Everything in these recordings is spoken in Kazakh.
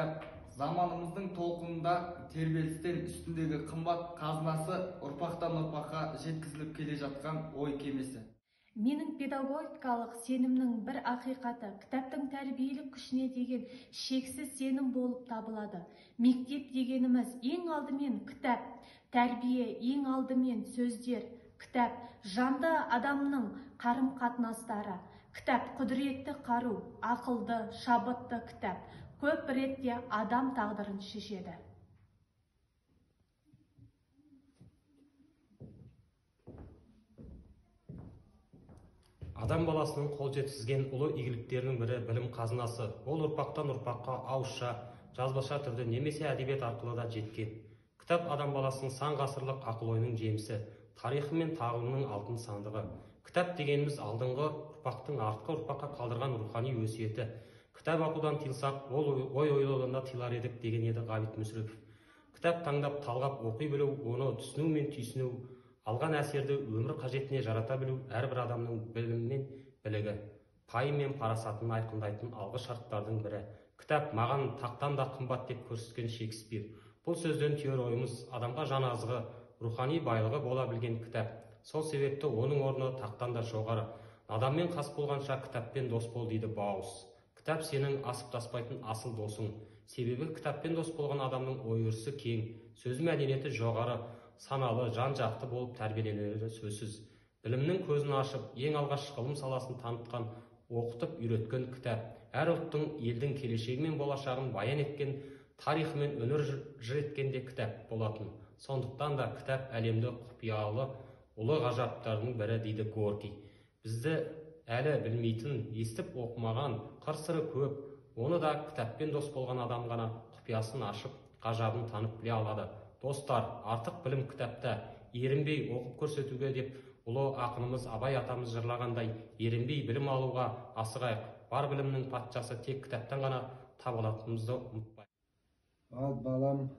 Кітап заманымыздың толқынында тербелістен үстіндегі қымбат қазынасы ұрпақтан ұрпаққа жеткізіліп келе жатқан ой кемесі. Менің педагогикалық сенімнің бір ақиқаты кітаптың тәрбиелік күшіне деген шексіз сенім болып табылады. Мектеп дегеніміз ең алдымен кітап, тәрбие ең алдымен сөздер, кітап жанды адамның қарым-қатынастары, кітап құдіретті қару, ақылды, шабытты кітап көп ретте адам тағдырын шешеді. Адам баласының қол жеткізген ұлы игіліктерінің бірі білім қазынасы. Ол ұрпақтан ұрпаққа ауызша, жазбаша түрде немесе әдебиет арқылы да жеткен. Кітап адам баласының сан ғасырлық ақыл-ойының жемісі, тарихы мен тағылымының алтын сандығы. Кітап дегеніміз алдыңғы ұрпақтың артқы ұрпаққа қалдырған рухани өсиеті. Кітап оқудан тыйылсақ, ол ой ойлаудан да тыйылар едік деген еді Ғабит Мүсірепов. Кітап таңдап, талғап оқи білу, оны түсіну мен түйсіну, алған әсерді өмір қажетіне жарата білу әрбір адамның білімі мен білігі, пайым мен парасатын айқындайтын алғы шарттардың бірі. Кітап маған тақтан да қымбат деп көрсеткен Шекспир. Бұл сөзден түйер ойымыз адамға жан азығы, рухани байлығы бола білген кітап. Сол себепті оның орны тақтан да жоғары. Наданмен қас болғанша кітаппен дос бол дейді Баус. Кітап сенің асып таспайтын асыл досың. Себебі кітаппен дос болған адамның ой-өрісі кең, сөз мәдениеті жоғары, саналы, жан-жақты болып тәрбиеленері сөзсіз. Білімнің көзін ашып, ең алғаш ғылым саласын танытқан, оқытып үйреткен кітап. Әр ұлттың, елдің келешегі мен болашағын баян еткен, тарихы мен өнер жыр еткен де кітап болатын. Сондықтан да кітап әлемді құпиялы ұлы ғажаптардың бірі дейді Горький. Бізді әлі білмейтін, естіп оқымаған қыр-сыры көп, оны да кітаппен дос болған адам ғана құпиясын ашып, ғажабын танып біле алады. Достар, артық білім кітапта, ерінбей оқып көрсетуге деп ұлы ақынымыз Абай атамыз жырлағандай, ерінбей білім алуға асығайық. Бар білімнің патшасы тек кітаптан ғана таба алатынымызды ұмытпайық. Ал балам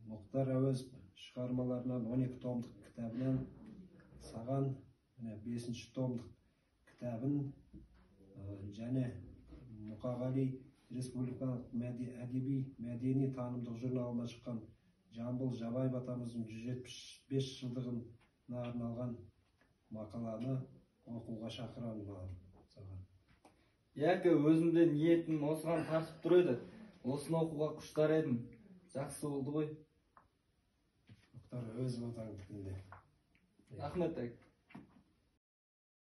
Мұхтар Әуезов шығармаларынан 12 томдық кітабынан саған міне 5 томдық кітабын және Мұқағали республикалық әдеби мәдени танымдық журналына шыққан Жамбыл Жабаев атамыздың 175 жылдығына арналған мақаланы оқуға шақырамын балам саған. Яки өзімде ниетім осыған тартып тұр еді. Осыны оқуға құштар едім. Жақсы болды ғой. Мұхтар Әуезов атаңдікінде. Рахмет, әке.